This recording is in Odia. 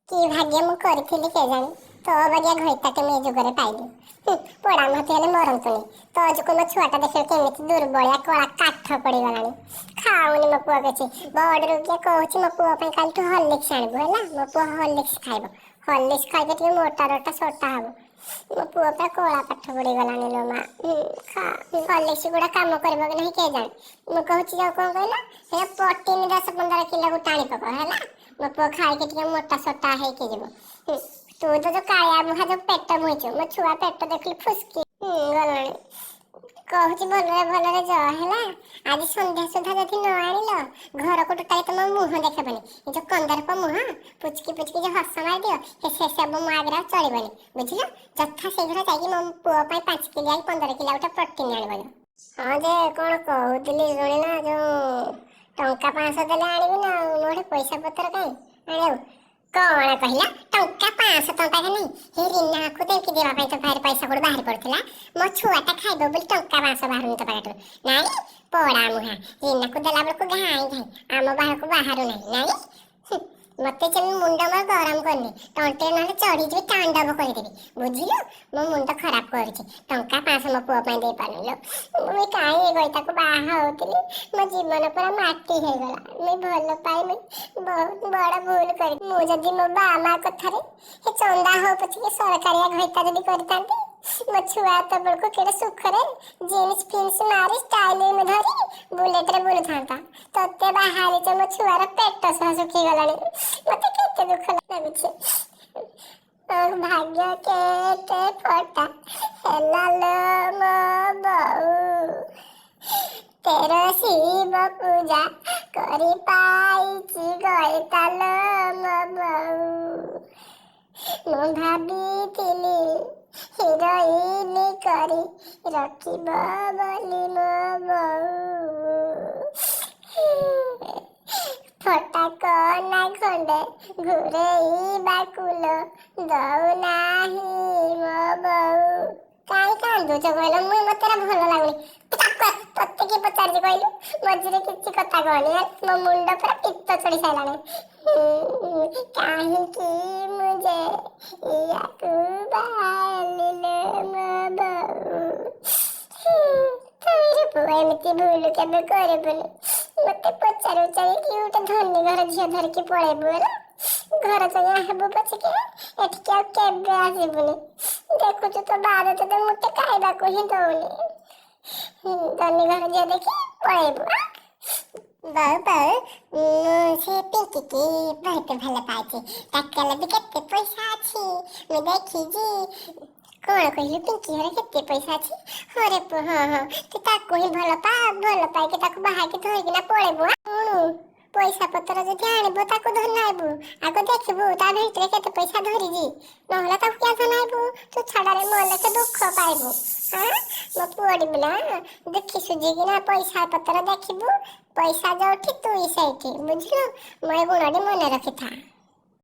କି ଭାଗ୍ୟ ମୁଁ କରିଥିଲି କେଜାଣି, ତୋ ବାଗିଆ ଘଇତାଟେ ମୁଁ ଏ ଯୁଗରେ ପାଇଲି। ପୋଡ଼ା ମତି ହେଲେ ମରନ୍ତୁନି। ତୋ ଯୋଗୁ ମୋ ଛୁଆଟା ଦେଖିବ କେମିତି ଦୁର୍ବଳିଆ କଳା କାଠ ପଡ଼ିଗଲାଣି। ଖାଉନି ମୋ ପୁଅ କିଛି, ବଡ଼ ରୋଗିଆ। କହୁଛି ମୋ ପୁଅ ପାଇଁ କାଲିଠୁ ହର୍ଲିକ୍ସ ଆଣିବୁ, ହେଲା? ମୋ ପୁଅ ହର୍ଲିକ୍ସ ଖାଇବ। ହର୍ଲିକ୍ସ ଖାଇକି ଟିକେ ମୋଟା ରୋଟା ସୋଟା ହବ। ମୋ ପୁଅ ପୁରା କଳା ପାଠ ପଡ଼ିଗଲାଣି ଲୋ ମା। ହର୍ଲିକ୍ସ ଗୁଡ଼ା କାମ କରିବ କି ନାହିଁ କେଜାଣି। ମୁଁ କହୁଛି ଆଉ କ'ଣ କହିଲ, ହେ ପ୍ରୋଟିନ୍ 10-15 କିଲୋ ଗୋଟେ ଆଣି ପକାଅ, ହେଲା? ମୋ ପୁଅ ଖାଇକି ଟିକେ ମୋଟା ସୋଟା ହେଇକି ଯିବ। ତୁ ତ ଯୋଉ କାଳିଆ ମୁହାଁ, ଯୋଉ ପେଟ ମୁହିଁଛୁ, ମୋ ଛୁଆ ପେଟ ଦେଖିଲି ଫୁସ୍କି ଗଲାଣି। କହୁଛି ଭଲରେ ଭଲରେ ଯ, ହେଲା? ଆଜି ସନ୍ଧ୍ୟା ସୁଦ୍ଧା ଯଦି ନ ଆଣିଲ, ଘରକୁ ଟୋଟାଲି ତମ ମୁହଁ ଦେଖେଇବନି। ଏ ଯୋଉ କନ୍ଦରପ ମୁହଁ, ପୁଚକି ପୁଚକି ଯୋଉ ହସ ମାରିଦିଅ, ସେ ସବୁ ମୋ ଆଗରେ ଆଉ ଚଳିବନି, ବୁଝିଲ? ଯଥା ଶୀଘ୍ର ଯାଇକି ମୋ ପୁଅ ପାଇଁ 5 କିଲିଆ କି 15 କିଲିଆ ଗୋଟେ ପ୍ରୋଟିନ୍ ଆଣିବ। ହଁ ଯେ, କ'ଣ କହୁଥିଲି ଶୁଣିନା, ଯୋଉ ଟଙ୍କା 500 ଦେଲେ ଆଣିବି ନା ଆଉ, ମୋଠି ପଇସା ପତ୍ର କାହିଁ ଆଣିବାକୁ? କ'ଣ କହିଲା? ଟଙ୍କା 500 ତମ ପାଖରେ ନାହିଁ? ହେ ରୀନାକୁ ଦେଇକି ଦେବା ପାଇଁ ତୋ ପାଖରେ ପଇସା କୋଉଠୁ ବାହାରି ପଡୁଥିଲା? ମୋ ଛୁଆଟା ଖାଇବ ବୋଲି ଟଙ୍କା 500 ବାହାରୁନି ତୋ ପାଖରୁ, ନାଇଁ? ପୋଡ଼ା ମୁହାଁ, ରୀନାକୁ ଦେଲା ବେଳକୁ ଘାଇଁ ଘାଇଁ, ଆମ ବାହାରକୁ ବାହାରୁ ନାହିଁ, ନାଇଁ? ମତେ ସେମିତି ମୁଣ୍ଡ ମୋର ଗରମ କରିନି, ତଣ୍ଟିରେ ନହେଲେ ଚଢିଯିବି, ତାଣ୍ଡବ କରିଦେବି, ବୁଝିଲୁ? ମୋ ମୁଣ୍ଡ ଖରାପ କରୁଛି। ଟଙ୍କା 500 ମୋ ପୁଅ ପାଇଁ ଦେଇପାରୁନି ଲୋ। ମୁଁ କାହିଁ ଏ ଘଇତାକୁ ବାହା ହଉଥିଲି? ମୋ ଜୀବନ ପୁରା ମାଟି ହେଇଗଲା। ମୁଁ ଭଲ ପାଇନି, ବହୁତ ବଡ ଭୁଲ କରି। ମୁଁ ଯଦି ମୋ ବା ମା କଥାରେ ହେ ଚନ୍ଦା ହଉ ପଛକେ ସରକାରିଆ ଘଇତା ଯଦି କରିଥାନ୍ତି, ମୋ ଛୁଆ ଏତେବେଳକୁ କେଡ଼େ ସୁଖରେ ଜିନ୍ସ ଫିନ୍ସ ମାରି, ଷ୍ଟାଇଲ ଧରି ବୁଲେଟରେ ବୁଲୁଥାନ୍ତା। ତତେ ବାହାରିଛ, ମୋ ଛୁଆର ପେଟ ସହ ଶୁଖିଗଲାଣି। ମତେ କେତେ ଦୁଃଖ ଲାଗୁଛି। ଭାଗ୍ୟ କେତେ ଫଟା ହେଲା ଲୋ ମୋ ବୋଉ, ତେର ଶିବ ପୂଜା କରି ପାଇଛି ଘଇତା ଲୋ ମୋ ବୋଉ। ମୁଁ ଭାବିଥିଲି ହିରୋଇନ କରି ରଖିବ ବୋଲି ମୋ ବୋଉ। ଫଟା କନା ଖଣ୍ଡେ ଘୁରେଇବାକୁ ଲୋ ଦଉନାହିଁ ମୋ ବୋଉ। କାହିଁ କାନ୍ଦୁଛ କହିଲ? ମୁଁ ମତେ ଏରା ଭଲ ଲାଗୁନି। ତତେ କିଏ ପଚାରିଛି କହିଲୁ? ମଝିରେ କିଛି କଥା କହନି। ମୋ ମୁଣ୍ଡ ପୁରା ପିତ୍ତ ଚଢି ସାରିଲାଣି। କାହିଁକି ମୁଁ ଯେ ୟାକୁ ବାହାହେଲି ଲୋ ମୋ ବୋଉ। ତୋର ପୁଅ ଏମିତି ଭୁଲ କେବେ କରିବୁନି। ମତେ ପଚାରି ଉଚାରିକି ଗୋଟେ ଧନୀ ଘର ଝିଅ ଧରିକି ପଳେଇବୁ, ହେଲା? ଘର ଚଳିଆ ହେବୁ ପଛକେ, ଏଠିକି ଆଉ କେବେ ଆସିବୁନି। ଦେଖୁଛୁ ତ, ବାଦ ତତେ ମୁଠେ ଖାଇବାକୁ ହିଁ ଦଉନି। ଧନୀ ଘର ଝିଅ ଦେଖି ପଳେଇବୁ। ବୋଉ, ବୋଉ, ମୁଁ ସେ ପିଙ୍କିକି ବହୁତ ଭଲ ପାଉଛି। ତାଙ୍କର ବି କେତେ ପଇସା ଅଛି ମୁଁ ଦେଖିଛି। କ'ଣ କହିଲୁ? ପିଙ୍କି ଘରେ କେତେ ପଇସା ଅଛି? ହଁ ରେ ପୁଅ, ହଁ ହଁ, ତୁ ତାକୁ ହିଁ ଭଲ ପା। ଭଲ ପାଇକି ତାକୁ ବାହାକି ଧରିକିନା ପଳେଇବୁ। ଶୁଣୁ, ପଇସା ପତ୍ର ଯଦି ଆଣିବୁ, ତାକୁ ଧନାଇବୁ। ଆଗ ଦେଖିବୁ ତା ଭିତରେ କେତେ ପଇସା ଧରିଛି, ନହେଲେ ତାକୁ କିଆ ଧନାଇବୁ? ତୁ ଛାଡ଼ରେ ମଲେ ଦୁଃଖ ପାଇବୁ। ହଁ, ମୋ ପୁଅଟି ନା ଦେଖି ସୁଝିକିନା ପଇସା ପତ୍ର ଦେଖିବୁ। ପଇସା ଯୋଉଠି ତୁଇ ସେଇଠି, ବୁଝିଲୁ? ମୋ ଏ ଗୁଣଟି ମନେ ରଖିଥା।